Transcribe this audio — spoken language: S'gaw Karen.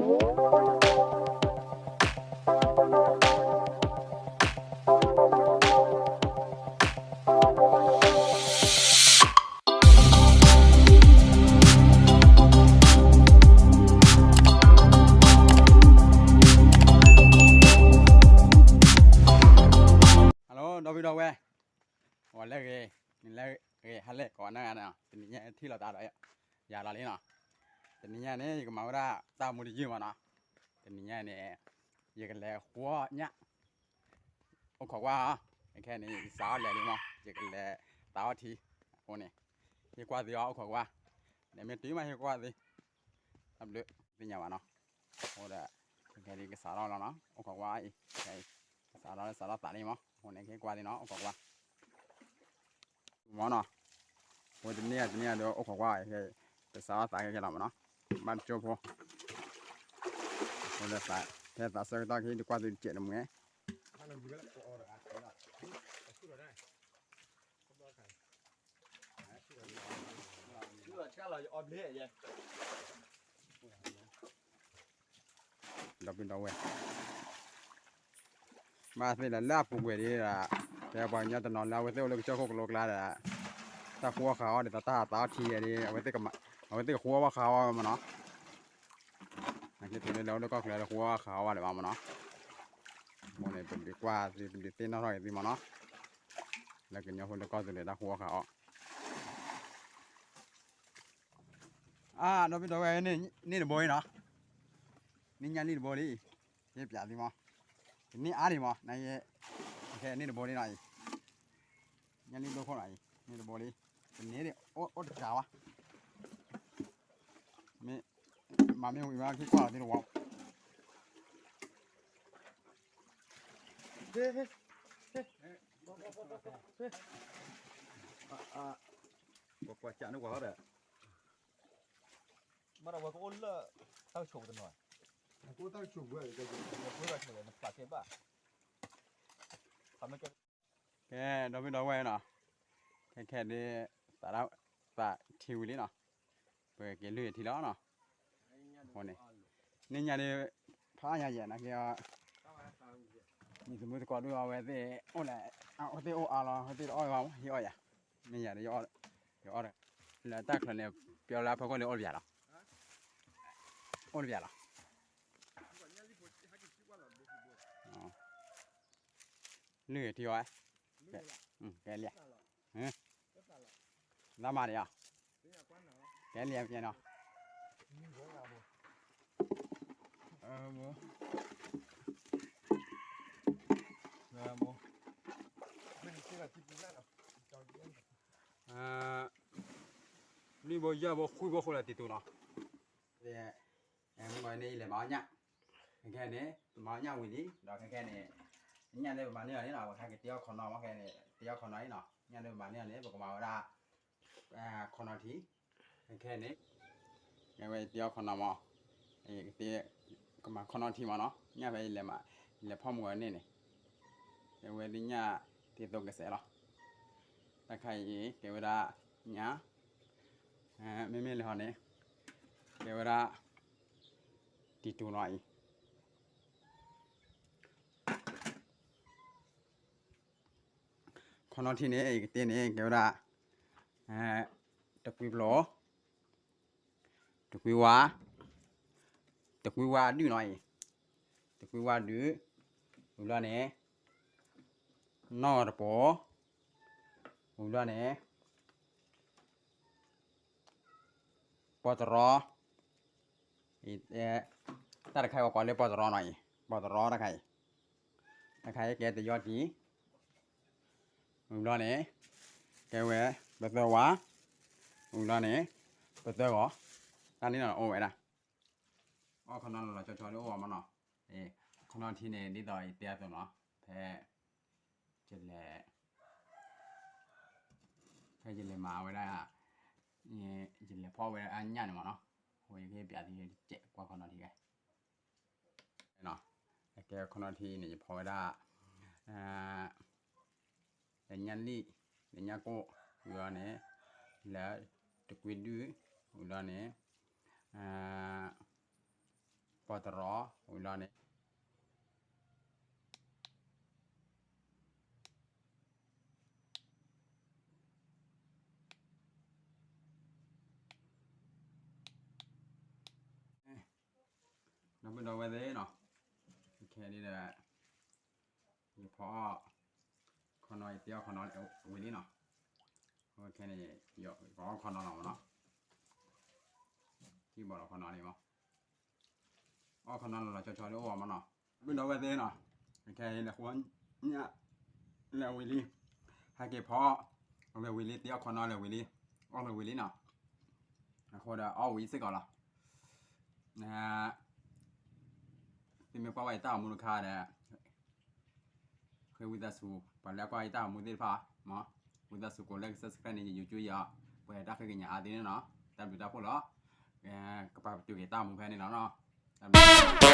Hello ဒီပုၢ်ဒီဝဲၢ်, ဂီၤလၢအဂ့ၤ, နံၤလၢအဂ့ၤ, ဟါလၢအဂ့ၤ ကိးဂၤနီၢ်ဂၤနီၢ်, တနံၤညါထံၣ်လိာ်သးဒီးယၤလီၤလံနီၤ. တနံၤညါန့ၣ် ယကမၤဝဲဒၣ်တၢ်မူတယုၢ်မးနီၤ. တနံၤညါန့ၣ် ယကလဲၤဃီညၣ် အိၣ်ခိးကွၢ်, ခဲခဲန့ၣ် ယစးထီၣ်လဲၤလံမး, ယကလဲၤသးအီထံ, အဃိန့ၣ် ဟ့ၣ်ကွၢ်သုအီၤ အိၣ်ခိးကွၢ်, လဲၤမ့ၢ်တုၤမးဟ့ၣ်ကွၢ်သု, တၢ်ဘျုး, သ့ၣ်ညါဘၣ်နီၤ. အဃိဒီး ခဲခဲဒ်ကစးထီၣ်လီၤနီၤ, အိၣ်ခိးကွၢ်အံၤ, စးထီၣ်လၢစးထီၣ်သးလံမး, အဃိန့ၣ် ဟ့ၣ်ကွၢ်သုနီၤ, အိၣ်ခိးကွၢ် မးနီၤ. အဃိတနံၣ်တနံၣ်ဒီး အိၣ်ခိးကွၢ်, ကစးထီၣ်သးခဲခဲလီၤမးနီၤ, ဘၣ်တကၠိဖိ, အဃိဒီး ဖဲသးဆၢကတီၢ်ခဲအံၤ ဒုးကွၢ်သုတစဲးတမှဲၤ ဒီပုၢ်ဒီဝဲၢ်, ဘၣ်သ့ၣ်လၢလၢအပူၤကွံာ်ဒ်ဒီး ဖဲပှၤကညီတနီၤလၢအဝဲသ့ၣ်အိၣ်လၢကစၢၢ်ခိၣ်ကလိကျါဒီး တၢ်ဃုအီၣ်ဃုအီဒ်သိးတၢ်သးအီထံဒ် အဝဲသ့ၣ်ကဃုအီၣ်ဘၣ်ဃုအီၣ်မးနီၤ. နာ်က့တုၤလၢလၢအိၣ်လၢကီၢ်ချၢလၢဃုအီၣ်ဃုအီၣ်ဘၣ်လၢၤဘၣ်မးနီၤ. အဃိန့ၣ် ပဒုးကွၢ်သု ပဒုးသ့ၣ်နီၣ်ထီၣ်က့ၤသုမးနီၤ, လၢကညီဖိလၢကီၢ်သူလ့ၤတၢ်ဃုအီၣ်ဃုအီၣ် အါ ဒီပုၢ်ဒီဝဲၢ် န့ၢ်တဘိအံၤနီၤ, န့ၢ်ညၣ်လံၣ်တဘိလံ, ယပျးသုမး, ကန့ၢ်အါဒံးမး, န ခဲန့ၢ်တဘိလံနီၤအံၤ, ညၣ်လံၣ်ဒိၣ်ခိၣ်နီၤအံၤ န့ၢ်တဘိလံ, တန့ၢ်ဒံး အိၣ်တကးဝဲ, မ့ၢ် မၤမ့ၢ်ဝံၤမး က့ၤကွၢ်လီၤသ့ၣ်တဝီ ကွၢ်ကွၢ်ကၢ်န့ၣ်ဝဲဒီး မ့ၢ်ဒီးဝဲကအိၣ်လၢ တၢ်ကဆိးပူၤတနီၤ, ကအိၣ်တၢ်ကဆိးပူၤ, ကအိၣ်တၢ်ကဆိးပူၤ နပာ်ကဲဘၣ်, ဖးမ့ၢ်ကဲ, ကဲ ဒီပုၢ်ဒီဝဲၢ်နီၤ, ခဲခဲဒ် သးထံဝံၤလံနီၤ, ပက့ၤလုၢ်ထံလီၤနီၤ, အဃိန့ၣ် န့ၢ်ညၣ်ဒ် ဖးညါယဲၢ်နာ်က့ မံၤသမူသကိးဒုးအီၣ်ဝဲသ့ၣ် အိၣ်လဲၣ်, အဝဲသ့ၣ်အိၣ်အါလီၤ အဝဲသ့ၣ်တအီၣ်ဘၣ် ဟ့ၣ်အီၣ်ယၤ, မ့ၢ်ယၤဒီး ယအီၣ်ဒီး လၢတၢ်ချၢန့ၣ် ပျီလၢအဖီခိၣ်လၢအိၣ်တပျးလီၤ, အိၣ်တပျးလီၤ, လုၢ်ထံအီၤ, ကဲလံ, လါမၤဒံးဧါ, ကဲလံပျဲနီၤ, လွံၢ်ဘိယဲၢ်ဘိဃုဘိဃိလၢတံတူနီၤ, မုၢ်ဂီၤန့ၣ် ယလဲၤမၤအီၣ်ညၣ်, ခဲခဲန့ၣ် ပမၤအီၣ်ညၣ်ဝံၤလံ ဒီးခဲခဲန့ၣ် ညၣ်လၢပမၤန့ၢ်အီၤန့ၣ်နီၤ ပခါက့ၤတ့အီၣ်ခီနီၤ ခဲခဲန့ၣ် တ့အီၣ်ခီနီၤအံၤနီၤ ညၣ်လၢပမၤန့ၢ်အီၤန့ၣ် ပကမၤဝဲဒၣ် ခီနီၤထံ, ခဲခဲန့ၣ် ကဲဝဲတ့အီၣ်ခီနီၤမး, ကမၤခီနီၤထံမးနီၤ ညၣ်ဖဲယလဲၤမၤ ယလဲၤဖီၣ်မုၢ်ဂီၤန့ၣ်န့ၣ်, ကဲဝဲဒၣ်ညၣ်တ့သိးကစဲးလီၤ, တၢ်ခါအံၤ ကဲဝဲဒၣ်ညၣ် မ့မ့ၢ်လဲၤဟီန့ၣ် ကဲဝဲဒၣ် တံတူနီၤအံၤ, ခီနီၤထံန့ၣ် ယကတ့န့ၣ် ကဲဝဲဒၣ် တကွံဖျိ တကွံဝါ, တကွံဝါဒုၣ်နီၤအံၤ, တကွံဝါဒုၣ်, ဝံၤလီၤန့ၣ် နီၢ်တပီၤ, ဝံၤလီၤန့ၣ် ပီၢ်တရီ, တၢ်တခါအံၤပှၤကိးလၢပီၢ်တရီနီၤအံၤ, ပီၢ်တရီတၢ်ခါအံၤ, တၢ်ခါအံၤကဲတယီတံၢ်, ဝံၤဘျီန့ၣ် ကဲဝဲ ပသၢဝါ, ဝံၤဘျီန့ၣ် ပသၢဂီၤ, တၢ်န့ၣ်နီၤအိၣ်ဝဲဒၣ်, အီၣ်ခီနီၤလီၤလီၤဆီဆီဒ်အိၣ်အီၤမးနီၤ, ခီနီၤထံန့ၣ် ဒ်သိးယတဲအသိးနီၤ, ဖဲ ယလဲၤ ဖဲယလဲၤမၤဝဲဒၣ် ယလဲၤဖီၣ်ဝဲဒၣ်အညၣ်န့ၣ်မးနီၤ, အဃိယကဟ့ၣ်ပျးသုတစဲးကွၢ်ခီနီၤထံဂ့ၤ, ကဲခီနီၤထံန့ၣ် ယဖီၣ်ဝဲဒၣ် လၢညၣ်လံၣ် လၢညၣ်ကိၣ် ဝံၤလီၤန့ၣ် လၢတကွံဒုၣ် ဝံၤလီၤန့ၣ် အ ပီၢ်တရီဝံၤလီၤန့ၣ် ဒီပုၢ်ဒီဝဲၢ်သ့ၣ်နီၤ, ခဲအံၤဒီး ယဖီအီၣ်ခီနီၤ ယတ့အီၣ်ခီနီၤဝံၤလံနီၤ, ခဲန့ၣ် ယကအီၣ်ခီနီၤလီၤမးနီၤ, ထံၣ်ဘၣ်လီၤခီနီၤန့ၣ်မး, အီၣ်ခီနီၤလီၤလီၤဆီဆီဒ်အိၣ်အီၤမးနီၤ, ဒီပုၢ်ဒီဝဲၢ်သ့ၣ်နီၤ, ခဲအံၤလဲၤဃိညၣ် လဲၤဝံၤလံ, ဟဲက့ၤဖီအီၣ်ဝံၤလံ တ့အီၣ်ခီနီၤလဲၤဝံၤလံ, အီၣ်လဲၤဝံၤလံနီၤ, အဃိဒီးအီၣ်ဝံၤစ့ၢ်ကီးလီၤ, သုမ့ၢ်ကွၢ်ဝဲယတၢ်ဂီၤမူတခါဒီး ဃ့ဝံသးစူၤ ပှၤလၢကွၢ်ယတၢ်ဂီၤမူသ့ၣ်တဖၣ်, ဝံသးစူၤကိးလၢက subscribe န့ၣ် ယ YouTube ယၤ, ပှဲၤတၢ်ဃ့ကညးအါသ့န့ၣ်နီၤ, တၢ်ဘျုးတၢ်ဖှိၣ်လီၤ, ကပာ်ပတုာ်က့ၤတၢ်ဂီၤမူဖဲန့ၣ်လီၤနီၤ, တၢ်ဘျုး